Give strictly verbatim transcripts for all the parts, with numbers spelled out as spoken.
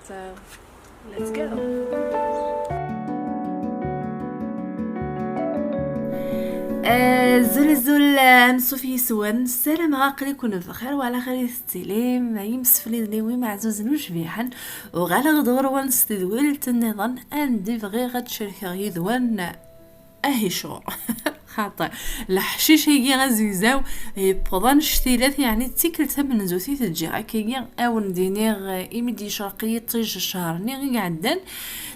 So, let's go. Azul azul, ansuf yis-wen. Ssarameɣ aql-iken bxir wa ɛla xir i tettilim, ay imsefliden-iw imeɛzuzen ucbiḥen. Uɣaleɣ-d ɣur-wen s tedwilt nniḍen anda i bɣiɣ ad d-cerkeɣ yid-wen ahicur. Xaṭer leḥcic-agi azegzaw yewweḍ anect-ilat, yeɛni d tikkelt tamenzut i t-ǧǧiɣ akkagi, a wen-d-iniɣ, imi d-yecreq yiṭij ccher-nni i iɛeddan,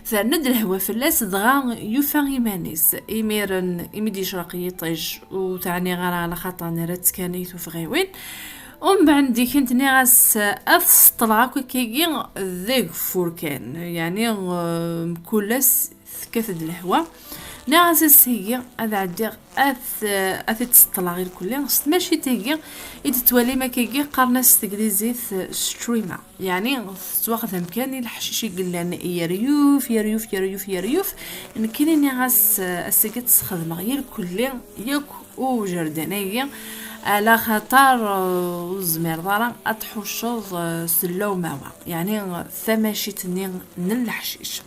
terna-d lehwa fell-as, dɣa yufa iman-is. Imiren, imi d-yecreq yiṭij, ur t-ɛniɣ ara, ala xaṭer nerra-tt kan i tufɣiwin. Umbeɛd dikent nniɣ-as ad t-seṭṭleɣ akk akkagi d ageffur kan, yeɛni, eh, mkul ass tekkat-d lehwa. Nniɣ-as ass-agi ad ɛeddiɣ ad t-, ad t-id-seṭṭleɣ irkelli s tmacint-agi i d-tettwalim akkagi, qqaren-as s teglizit streamer, yeɛni tettwaxdam kan i leḥcic i yellan yeryuf, yeryuf, yeryuf, yeryuf. Nekkini nniɣ-as ass-agi ad t-sxedmeɣ irkelli yakk ujerdan-agi, ala xaṭer, eh, ur tezmireḍ ara ad tḥucceḍ, eh, s llawmawa, yeɛni tamacint-nni n leḥcic.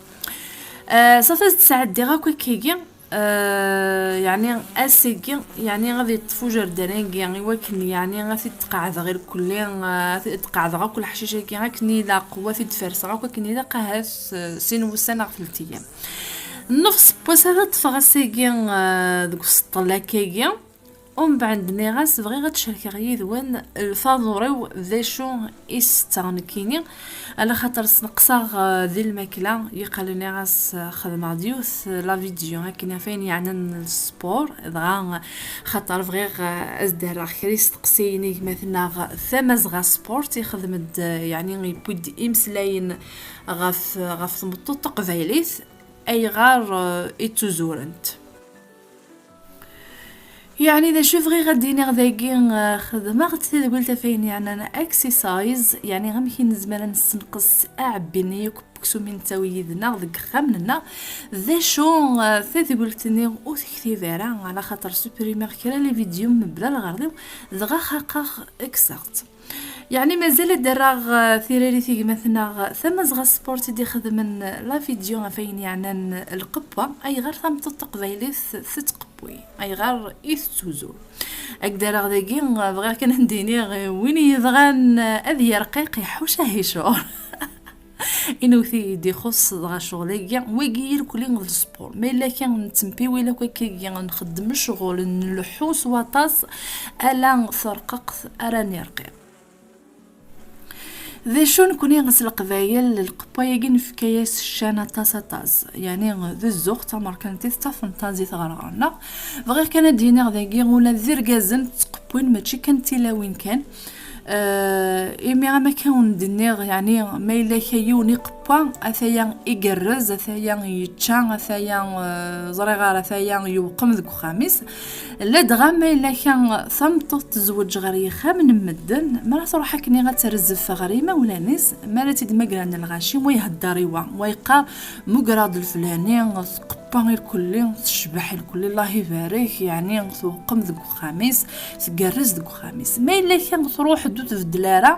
Eh, ṣafi ad tt-sɛeddiɣ akk akkagi, eh, yeɛni ass-agi, yeɛni ad yeṭṭef ujerdan-agi i wakken, yeɛni ad t-id-qeɛdeɣ irkelli, eh, ad t-id-qeɛdeɣ akk leḥcic-agi akken ilaq, u ad t-id-ferseɣ akk akken ilaq, ahat, eh, sin wussan neɣ telt ayyam. Nnefs n wass ad ṭṭfeɣ ass-agi, eh, deg useṭṭel akkagi. Umbeɛd nniɣ-as bɣiɣ ad cerkeɣ yid-wen lfaḍur-iw d acu i setteɣ nekkini, ala xaṭer sneqseɣ, eh, di lmakla. Yeqqal nniɣ-as, eh, xedmeɣ-d yiwet, eh, la vidéo akken ɣef ayen yeɛnan lsport, dɣa, eh, xaṭer bɣiɣ, eh, ad s-d-rreɣ kra isteqsiyen i gma-tneɣ Tamazɣa Sport, ixdem-d, eh, yeɛni yewwi-d imeslayen ɣef, ɣef tmeṭṭut taqbaylit, ayɣer, eh, i ttuzurent. Yeɛni d acu i bɣiɣ ad d-iniɣ dagi, eh, xedmeɣ-d tadwilt ɣef ayen yeɛnan exercise, yeɛni amek i nezmer ad nessenqes aɛebbi-nni akk n weksum i nettawi yid-neɣ deg yixxamen-nneɣ. D acu, eh, tadwilt-nni ur tektib ara, ala xaṭer supprimeɣ kra les vidéos mebla lɣerḍ-iw, dɣa xaqeɣ kkseɣ-tt. Yeɛni mazal ad d-rreɣ, eh, tiririt i gma-tneɣ Tamazɣa Sport i d-ixedmen la vidéo ɣef ayen yeɛnan lqewwa, ayɣer tameṭṭut taqbaylit tettqewwi, ayɣer i tettuzur. Ad d-rreɣ dagi, eh, bɣiɣ kan ad d-iniɣ, eh, win yebɣan, eh, ad yerqiq iḥuc ahicur. Inewwet-iyi-d ixuṣṣ dɣa ccɣel-agi, wagi irkelli d lspur. Ma yella kan nettempiwil akk akkagi, nxeddem ccɣel, nleḥḥu s waṭas, ala terqeqt ara nirqi. D acu nekni s Leqbayel, lqewwa-agi nefka-yas ccan aṭas, aṭas. Yeɛni d zzux tamerkantit, d tafenṭazit ɣer ɣer-neɣ. Bɣiɣ kan ad d-iniɣ dagi, ula d irgazen ttqewwin, mačči kan d tilawin kan. Eh, imi am akka wen-d-nniɣ, yeɛni ma yella ka yiwen iqewwa, ataya igerrez, ataya yečča, ataya, eh, ẓriɣ ara, ataya yewqem deg uxxam-is. Ladɣa ma yella ka tameṭṭut tezweǧ ɣer yixxamen n medden, mi ara truḥ akken ad terzef ɣer yimawlan-is, mi ara tt-id-magren lɣaci, wa ihedder i wa, wa yeqqar: "Mmugreɣ-d leflani, tqewwa irkelli, tecbeḥ irkelli, Allah ibarek, yeɛni tewqem deg uxxam-is, tgerrez deg uxxam-is." Ma yella ka truḥ-d ur tbeddel ara,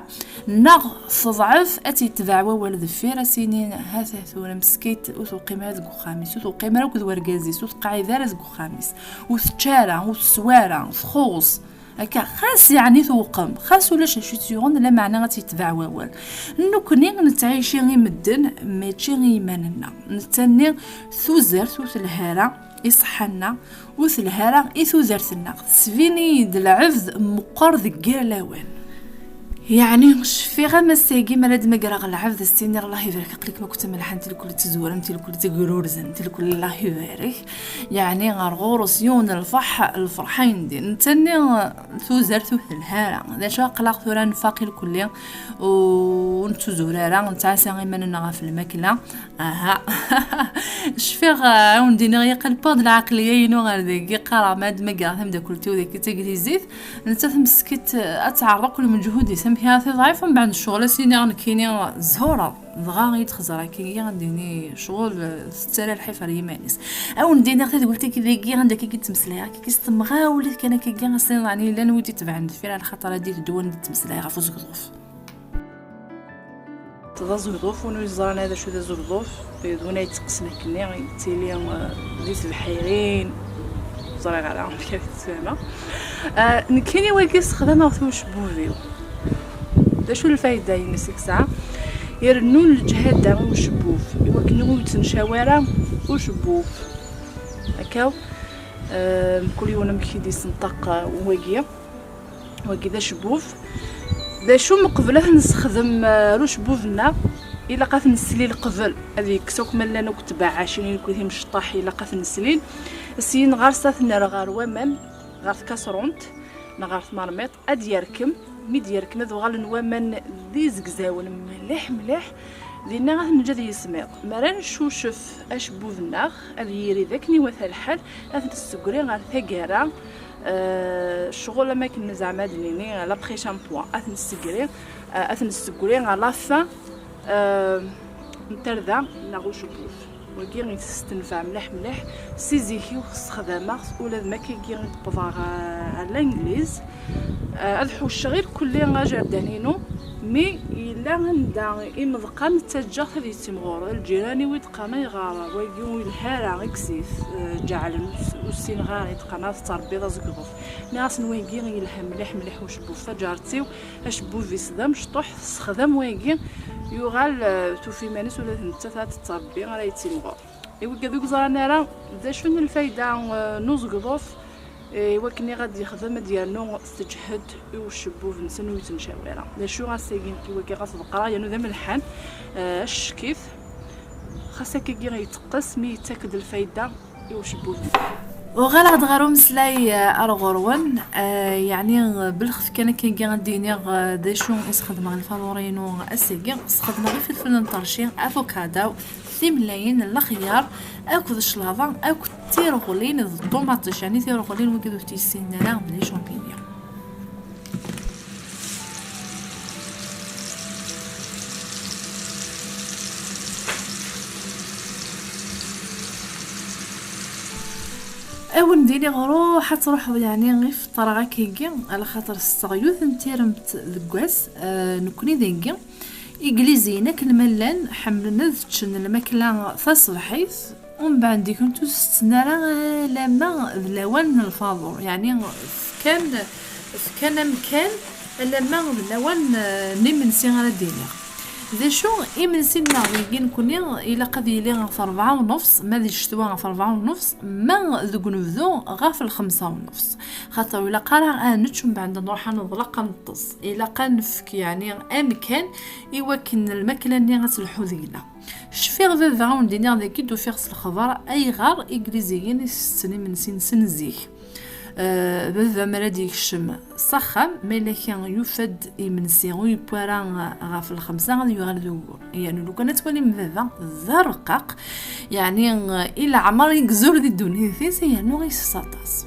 neɣ teḍɛef, ad tt-yetbeɛ wawal deffir, ad s-yini: "Hata tura meskint, ur tewqim ara deg uxxam-is, ur tewqim ara akked wergaz-is, ur teqɛid ara deg uxxam-is, ur tečča ara, ur teswa ara, txuṣ." Akka, xas yeɛni tewqem, xas ulac acu i tt-yuɣen, lameɛna ad tt-yetbeɛ wawal. Nekkni nettɛici i medden, mačči i yiman-nneɣ. Netta-nni tuzert ur telha ara i ṣṣeḥḥa-nneɣ, ur telha ara i tudert-nneɣ. Tesbin-iyi-d lɛebd meqqer deg yir lawan. Yeɛni, cfiɣ am ass-agi mi ara d-megreɣ lɛebd, s-tiniɣ: "Allah ibarek, aql-ikem akked tamelḥant, tilkul ttzuren, tilkul tgrurzen, tilkul Allah ibarek." Yeɛni, ɣer ɣur-s yiwen n lfeṛḥ, lfeṛḥ ayendin. Netta-nni tuzert ur telha ara. D acu, aql-aɣ tura nfaq irkelli, ur nettuzur ara, nettɛassa iman-nneɣ ɣef lmakla. Aha. Cfiɣ, eh, ad wen-d-iniɣ, yeqqel-d lɛeqliya-inu ɣer dagi, qqareɣ ma ad d-megreɣ tameddakelt-iw dagi d taglizit, nettat meskint, eh, ad teɛreḍ akk lmeǧhud-is amek ara tiḍɛif, umbeɛd ccɣel ad s-iniɣ nekkini zhureɣ. Dɣa i d-xẓer akkagi, ad d-ini ccɣel, eh, tettarra lḥif ɣer yiman-is. Ad wen-d-iniɣ tadwilt-agi dagi, anda akkagi d-ttmeslayeɣ, akkagi s temɣawlit kan akkagi, ass-nni yeɛni llan wid itebɛen deffir, ala xaṭer ad d-iteddu wanda d-ttmeslayeɣ ɣef uzegḍuf. D azegḍuf, win ur yeẓran ara d acu d azegḍuf, d win ay yetteqqsen akkenni, yettili, eh, di tebḥirin, ur ẓriɣ ara amek ara t-ssefhameɣ. Eh, nekkini wagi ssexdameɣ-t i ucebbub-iw. D acu lfayda-ines i yesɛa? Irennu leǧhada i ucebbub, i wakken ur yettencaw ara ucebbub. Akka, eh, mkul yiwen amek i d-isenṭaq, eh, wagi. Wagi d acebbub. D acu, meqbel ad t-nessexdem, eh, ar ucebbub-nneɣ, ilaq ad t-nesslil qbel. Ad yekkes akk ma llan akk tbeɛɛacin, i nekni timecṭaḥ, ilaq ad t-nesslil. Syin ɣer-s ad t-nerr ɣer waman, ɣer tkasrunt, neɣ ɣer tmermiṭ, ad yerkem. Mi d-yerkem, ad uɣalen waman d izegzawen mliḥ, mliḥ. Dinna ad t-neǧǧ ad yismiḍ. Mi ara neccucef acebbub-nneɣ, ad yiri d akken iwata lḥal, ad t-nessegri ɣer taggara, eh, ccɣel am akken zeɛma ad nini, l'après-shampoing, ad t-nessegri, eh, ad t-nessegri à la fin, eh, n tarda neɣ ucebbub. Wagi yestenfeɛ mliḥ, mliḥ. Si zik-iw ssexdameɣ-t, ula d ma akka i d-wwḍeɣ ɣer, ɣer Langliz. Eh, ad ḥucceɣ irkelli ajerdan-inu, mi yella anda imeḍqan ttaǧǧaɣ-t ad yettimɣur. Lǧiran-iw i d-qqaren: "Ayɣer wagi ur yelha ara, kkes-it, eh, ǧeɛlen, ur s-, ur ssineɣ ara", i d-qqaren: "Ad tettṛebbiḍ azegḍuf." Nniɣ-asen: "Wagi yelha mliḥ, mliḥ ucebbub, taǧaret-iw, acebbub-is d amecṭuḥ, tessexdam wagi, yuɣal, eh, tufa iman-is ula d nettat ad tettṛebbi, ara yettimɣur." I wigad ur yeẓran ara d acu n lfayda, eh, n uzegḍuf, eh, i wakken i ɣad yexdem ad yernu s teǧhed i ucebbub-nsen ur yettencaw ara. D acu ass-agi nekk i wagi ɣas ḍeqqreɣ, yernu d amelḥan, eh, acekkit, xas akkagi yetteqqes mi yettak-d lfayda i ucebbub-nsen. Uɣaleɣ-d ɣer umeslay, eh, ar ɣur-wen, eh, yeɛni, eh, belxef kan akkagi ad d-iniɣ, eh, d acu i sxedmeɣ lfaḍur-inu ass-agi. Sxedmeɣ ifelfel n ṭerci, avocado, timlayin n lexyar akked cclaḍa akked tirɣulin d ṭumaṭic, yeɛni tirɣulin wigi ur t-yessinen ara d les champignons. Awen d-iniɣ ruḥ ad truḥeḍ, yeɛni i feṭṭreɣ akkagi, ala xaṭer setteɣ yiwet n tiremt deg wass, eh, nekkni dagi. Igliziyen akken ma llan ḥemmlen ad ččen lmakla taṣebḥit, umbeɛd dikent ur setten ara alamma d lawan n lfaḍur, yeɛni fkan, fkan amkan alamma d lawan, eh, n imensi ara d-iniɣ. D acu, imensi-nneɣ dagi nekkni ilaq ad yili ɣef rebɛa u nefṣ, ma di ccetwa ɣef rebɛa u nefṣ, ma deg unebdu ɣef lxemsa u nefṣ. Xaṭer ur ilaq ara ad nečč umbeɛd ad nruḥ ad neḍleq ad neṭṭes. Ilaq ad nefk, yeɛni, amkan i wakken lmakla-nni ad telḥu deg-neɣ. Cfiɣ baba, ur d-iniɣ dagi d-ufiɣ s lexbar ayɣer igliziyen i setten imensi-nsen zik. Eh, baba mi ara d-yekcem s axxam, ma yella kan yufa-d imensi ur yewwi ara ɣef lxemsa, ad yuɣal d ugur. Yeɛni lukan ad twalim baba d arqaq, yeɛni, eh, i leɛmer i yezur di ddunit-is, yernu isess aṭas.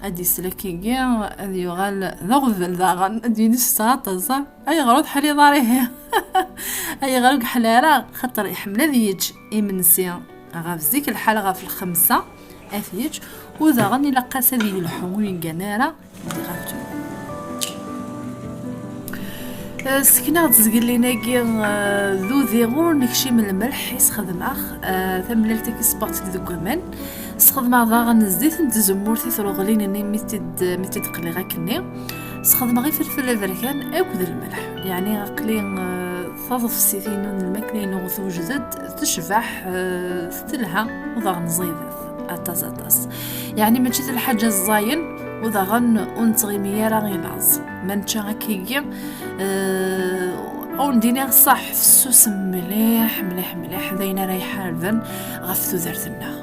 Ad d-isel akkagi, ad yuɣal d aɣbel daɣen, ad d-yini sesseɣ aṭas. Ayɣer ur teḥliḍ ara ihi? Ayɣer ur yeḥli ara? Xaṭer iḥemmel ad yečč imensi ɣef zik lḥal, ɣef lxemsa ad t-yečč, u daɣen ilaq-as ad yelḥu, ur yeggan ara di ɣef tul. Eh, sekneɣ-d zgellin-agi, eh, d udiɣ ur nekcim lmelḥ i sxedmeɣ, eh, tamellalt-agi ṣebbaɣ-tt-id deg waman. Sxedmeɣ daɣen zzit n tzemmurt i treɣlin-nni mi t-id, mi t-id-qliɣ akkenni. Sxedmeɣ ifelfel aberkan akked lmelḥ. Yeɛni aql-i, eh, taḍefsit-inu n lmakla-inu tewjed-d, tecbeḥ, eh, telha, u daɣen ẓidet aṭas, aṭas. Yeɛni mačči d lḥaǧa ẓẓayen, u daɣen ur nettɣimi ara i laẓ. Ma nečča akkagi, eh, ur d-iniɣ ṣaḥ, fessus mliḥ, mliḥ, mliḥ, d ayen ara iḥarben ɣef tudert-nneɣ.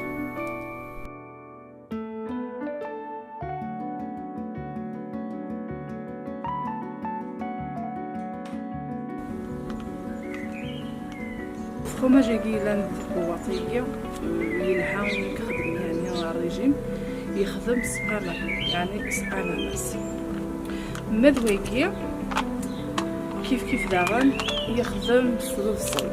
Fromage-agi yellan deg tbewwaṭ-agi, eh, yelha i nekk xedmeɣ, yeɛni ɣer régime, yexdem s ananas, yeɛni s ananas. Ma d wagi, kif kif daɣen, yexdem s lebṣel.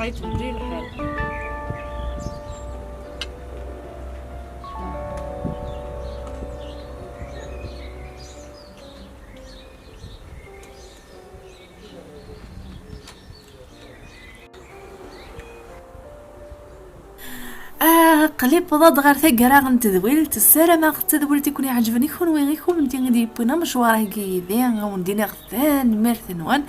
Yettbeddil lḥal. Aql-i wwḍeɣ-d ɣer taggara n tedwilt. Ssarameɣ d tadwilt i ken-iɛeǧben i kunwi, i kunemti i d-yewwin amecwar-agi yid-i. Ad wen-d-iniɣ tanemmirt-nwen.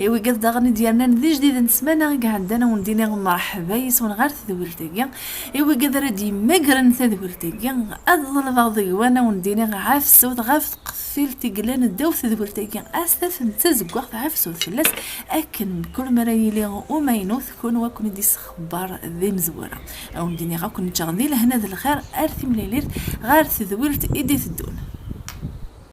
I wigad daɣen i d-yernan d ijdiden ssmana i iɛeddan, ad wen-d-iniɣ mreḥba yes-wen ɣer tedwilt-agi. I wigad ara d-yemmagren tadwilt-agi, ad ḍelbeɣ deg-wen, ad wen-d-iniɣ ɛefsut ɣef tqeffilt i yellan ddaw tedwilt-agi. Ad s-tafem d tazeggaɣt, ɛefsut fell-as, akken mkul mi ara yili umaynut, kunwi ad ken-id-issexbar d imezwura. Ad wen-d-iniɣ ad ken-ǧǧeɣ di lehna d lxir, ar timlilit ɣer tedwilt i d-iteddun.